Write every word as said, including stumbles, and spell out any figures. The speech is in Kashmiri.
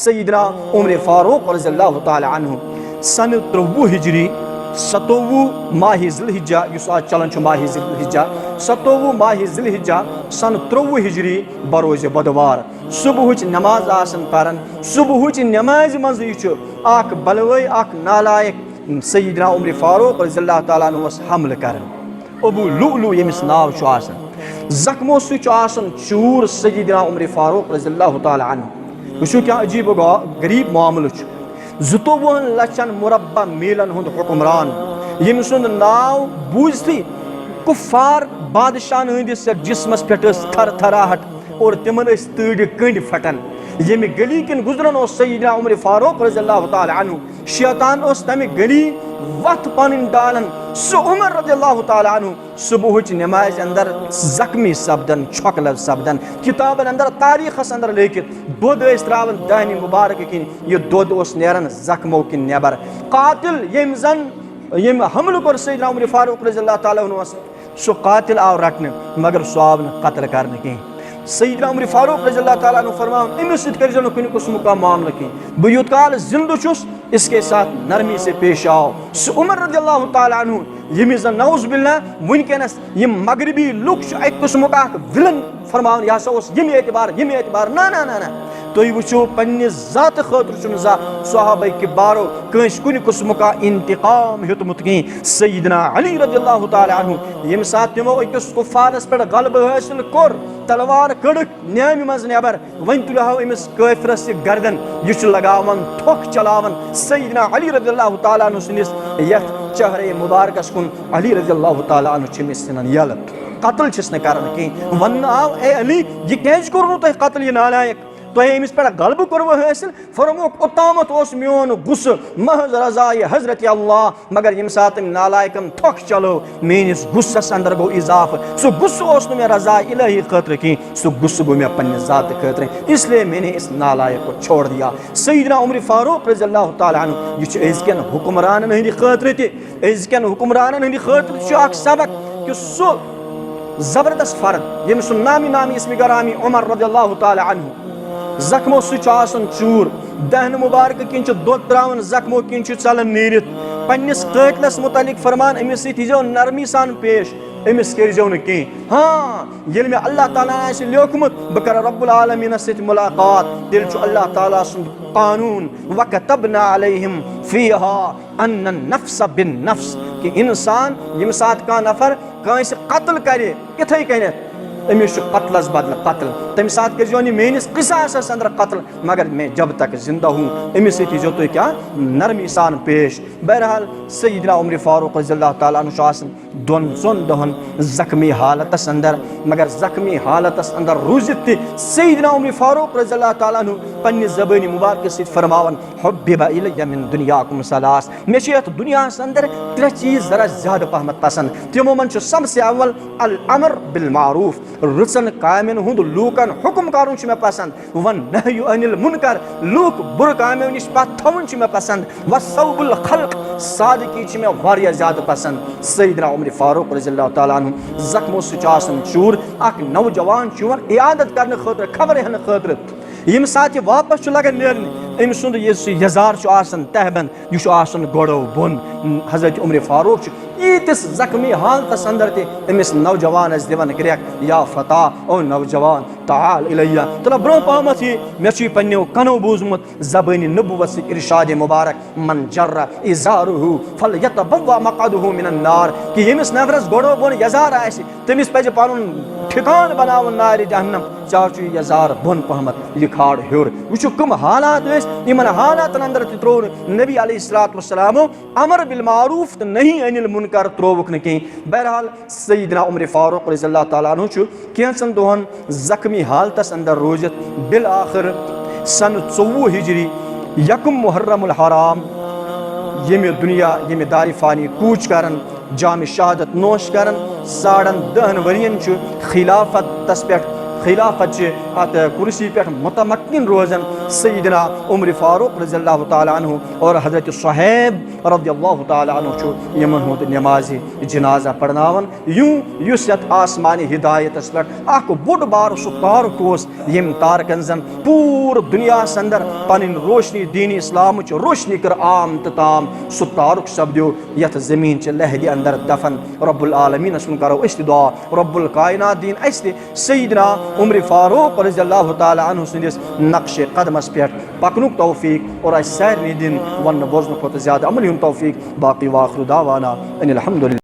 سیدنا عمر فاروق رضی اللہ تعالیٰ عنہ سنہٕ ترٛوٚوُہ ہجری، ستووُہ ماہِ ذی الحجہ، یُس آز چلان چھُ ماہِ ذی الحجہ، ستووُہ ماہِ ذی الحجہ سنہٕ ترٛوٚوُہ ہجری بروزِ بدوار صبحٕچ نماز آسان پران۔ صبحٕچ نمازِ منٛزٕے چھُ اکھ بلوٲے، اکھ نالائق سیدنا عمر فاروق رضی اللہ تعالیٰ عنہس حملہٕ کران۔ ابو لؤلؤ ییٚمِس ناو چھُ آسان، زخمو سۭتۍ چھُ آسان چوٗر سیدنا عمر فاروق رضی اللہ تعالیٰ عنہ۔ وٕچھِو کیٛاہ عجیٖب و غا-، غریٖب معاملہٕ چھُ۔ زٕتووُہن لچھن مربع میٖلن ہُنٛد حکمران، ییٚمہِ سُنٛد ناو بوٗزتھٕے کُفار بادشاہن ہٕنٛدِس یتھ جسمس پٮ۪ٹھ ٲس تھر تھراہٹ اور تِمن ٲسۍ تۭرِ کنڈۍ پھٹان۔ ییٚمہِ گلی کِنۍ گُزران اوس سیدنا عمر فاروق رضی اللہ تعالیٰ عنہ، شیطان اوس تمہِ گلی وتھ پنٕنۍ ڈالان۔ سُہ عمر رضی اللہ تعالیٰ عنہ صبحٕچ نمازِ اندر زخمی سپدان، چھۄکہٕ لد سپدان۔ کتابن اندر، تاریخس اندر لیکھِتھ، دۄد ٲسۍ تراوان دہنہِ مبارکہٕ کِنۍ، یہِ دۄد اوس نیران زخمو کِنۍ نٮ۪بر۔ قاتل ییٚمۍ زن، ییٚمۍ حملہٕ کوٚر سیدنا عمر فاروق رضی اللہ تعالیٰ عنہس، سُہ قاتل آو رٹنہٕ، مگر سُہ آو نہٕ قتل کرنہٕ کینٛہہ۔ سیدنا عمر فاروق رضی اللہ تعالیٰ عنہ فرماوان، أمِس سۭتۍ کٔرۍزیو نہٕ کُنہِ قٕسمُک کانٛہہ معاملہٕ کینٛہہ۔ بہٕ یوٗت کال زِندٕ چھُس، اس کے ساتھ نرمی سے پیش آؤ۔ سُہ عمر رضی اللہ تعالیٰ عنہ، ییٚمِس زن نعوذ باللہ وٕنکیٚنس یِم مغربی لُکھ چھِ اَکہِ قٕسمُک اکھ وِلن فرماوان، یہِ ہسا اوس ییٚمہِ اعتبار، ییٚمہِ اعتبار، نہ، نہ، نہ، نہ۔ تُہۍ وٕچھِو پننہِ ذاتہٕ خٲطرٕ چھُنہٕ زانٛہہ صحابہ کبارو کٲنٛسہِ کُنہِ قٕسمُک کانٛہہ انتقام ہیوٚتمُت کِہیٖنۍ۔ سیدنا علی رضی اللہ تعالیٰ عنہ، ییٚمہِ ساتہٕ تِمو أکِس کُفارس پٮ۪ٹھ غلبہٕ حٲصِل کوٚر، تلوار کٔڑٕکھ نیامہِ منٛز نٮ۪بر، وۄنۍ تُلہِ ہاو أمِس کٲفرس یہِ گردن، یہِ چھُ لگاوان تھۄکھ چلاوان سیدنا علی رضی اللہ تعالیٰ عنہ سٕنٛدِس یتھ چہرے مبارکس کُن۔ علی رضی اللہ تعالیٰ عنہ چھِ أمِس ژھٕنان یلہٕ، قتل چھِس نہٕ کران کینٛہہ۔ وننہٕ آو، اے علی، یہِ کیازِ کوٚروٕ تۄہہِ قتل، یہِ نالایق؟ تۄہہِ أمِس پٮ۪ٹھ غلبہٕ کوٚروٕ حٲصِل؟ فرمووُکھ، اوٚتامَتھ اوس میون غصہٕ محض رضایہِ حضرت اللہ، مگر ییٚمہِ ساتہٕ أمۍ نالایکَن تھۄکھ چلٲو، میٲنِس غصس اندر گوٚو اضافہٕ۔ سُہ غصہٕ اوس نہٕ مےٚ رضا الہی خٲطرٕ کینٛہہ، سُہ غصہٕ گوٚو مےٚ پننہِ ذاتہٕ خٲطرٕ، اس لیے میں نے اس نالائق کو چھوڑ دیا۔ سیدنا عمر فاروق رضی اللہ تعالیٰ عنہ، یہِ چھُ أزکٮ۪ن حکمرانن ہٕنٛدِ خٲطرٕ تہِ، أزکٮ۪ن حکمرانن ہٕنٛدِ خٲطرٕ تہِ چھُ اکھ سبق کہِ سُہ زبردست فرد، ییٚمۍ سُنٛد نامی نامی اسمِ گرامی عمر رضی اللہ تعالیٰ عنہ زخمو سۭتۍ چھُ آسان چوٗر، دہنہٕ مبارکہٕ کِنۍ چھُ دۄد تراوان، زخمو کِنۍ چھُ ژلان نیٖرِتھ۔ پننِس قٲتلس متعلق فرمان، أمِس سۭتۍ ییٖزیو نرمی سان پیش، أمِس کٔرۍزیو نہٕ کینٛہہ۔ ہاں، ییٚلہِ مےٚ اللہ تعالیٰ ہن آسہِ لیوٗکھمُت بہٕ کرٕ رب العالمیٖنس سۭتۍ ملاقات، تیٚلہِ چھُ اللہ تعالیٰ سُنٛد قانوٗن، وَكَتَبْنَا عَلَيْهِمْ فِيهَا أَنَّ النَّفْسَ بِالنَّفْسِ، کہِ انسان، ییٚمہِ ساتہٕ کانٛہہ نفر کٲنٛسہِ قتل کرِ، یِتھَے کٔنٮ۪تھ أمِس چھُ قتلس بدلہٕ قتل۔ تَمہِ ساتہٕ کٔرۍزیون یہِ میٲنِس قصاصس اندر قتل، مگر میں جب تک زندہ ہوں، أمِس سۭتۍ ییٖزیو تُہۍ کیٛاہ؟ نرمی سان پیش۔ بہرحال، سیدنا عمر فاروق رضی اللہ تعالیٰ عنہ چھُ آسان دۄن ژۄن دۄہن زخمی حالتس اندر، مگر زخمی حالتس اندر روٗزِتھ تہِ سیدنا عمر فاروق رضی اللہ تعالیٰ عنہ پننہِ زبٲنہِ مبارکہٕ سۭتۍ فرماوان، حبب الی من دنیاکم ثلاث، مےٚ چھِ یتھ دُنیاہس اندر ترٛےٚ چیٖز ذرا زیادٕ پہمتھ پسند۔ تِمو منٛز چھُ سب سے اول الامر بالمعروف، رٕژن کامٮ۪ن ہُنٛد لوٗکن حُکم کرُن چھُ مےٚ پسند، والنہی عن المنکر، لوٗکھ بُرٕ کامٮ۪و نِش پتھ تھاوُن چھُ مےٚ پسند، وصوب الخلق، سادگی چھِ مےٚ واریاہ زیادٕ پسند۔ سیدنا عمر فاروق رضی اللہ تعالیٰ عنہ زخمو سۭتۍ چھُ آسان چوٗر، اکھ نوجوان چھُ یِوان عیادت کرنہٕ خٲطرٕ، خبرِ ہٮ۪نہٕ خٲطرٕ۔ ییٚمہِ ساتہٕ یہِ واپس چھُ لگان نیرنہِ، أمۍ سُنٛد یُس یہِ یزار چھُ آسان تہبند، یہِ چھُ آسان گۄڈو بۄن۔ حضرت عمر فاروق چھُ ییٖتِس زخمی حالتس اندر تہِ أمِس نوجوانس دِوان گرٛٮ۪کھ، یا فتیٰ، او نوجوان، تعال الیہ، تلہ برونٛہہ پہمتھ یہِ، مےٚ چھُے پننیو کنو بوٗزمُت زبٲنہِ نبوت سۭتۍ ارشاد مبارک، من جر ازارہ فلیتبوأ مقعدہ من النار، کہِ ییٚمِس نفرس گۄڈو بۄن یزار آسہِ، تٔمِس پَزِ پَنُن ٹھِکانہٕ بَناوُن نارِ جہنم، ژےٚ چھُے یہِ یَزار بۄن پَہمَتھ، یہِ کھار ہیوٚر۔ وٕچھِو، کٕم حالات ٲسۍ، یِمَن حالاتَن اَندَر تہِ ترٛوو نہٕ نبی علیہ الصلوۃ والسلامو امر بالمعروف تہٕ نہی عن المنکر ترٛووُکھ نہٕ کینٛہہ۔ بہرحال، سیدنا عمر فاروق رضی اللہ تعالیٰ عنہ چھُ کینٛژَن دۄہَن زخمی حالتَس اَندَر روٗزِتھ، بالآخر سنہٕ ژوٚوُہ ہجری، یکم محرم الحرام، ییٚمہِ دُنیا، ییٚمہِ دارِ فانی کوٗچ کران، جام شہادت نوش کران، ساڑن دہن ؤرین چھُ خلافتس پٮ۪ٹھ خلافت چہِ اتھ کرسی پٮ۪ٹھ متمکن روزان سیدنا عمر فاروق رضی اللہ تعالیٰ عنہ اور حضرت صہیب رضی اللہ تعالیٰ عنہ چھُ یِمن ہُنٛد نمازِ جنازہ پرناوان۔ یوں یُس یتھ آسمانِ ہدایتس پٮ۪ٹھ اکھ بوٚڑ بار سُہ تارُک اوس، ییٚمۍ تارکن زن پوٗرٕ دُنیاہس اندر پنٕنۍ روشنی، دین اسلامٕچ روشنی کٔر عام تہٕ تام۔ سُہ تارُک سپدیو یتھ زمین چہِ لحدِ اندر دفن۔ رب العالمینس کُن کرو أسۍ تہِ دعا، رب الکائنات دِیِن اسہِ تہِ سیدنا عمر فاروق رضی اللہ تعالیٰ عنہ سٕنٛدِس نقشِ قدمس پٮ۪ٹھ پکنُک توفیق اور اسہِ سارنٕے دِن وننہٕ بوزنہٕ کھۄتہٕ زیادٕ عمل ہُنٛد توفیق۔ باقی واخر دعوانا ان الحمد للہ۔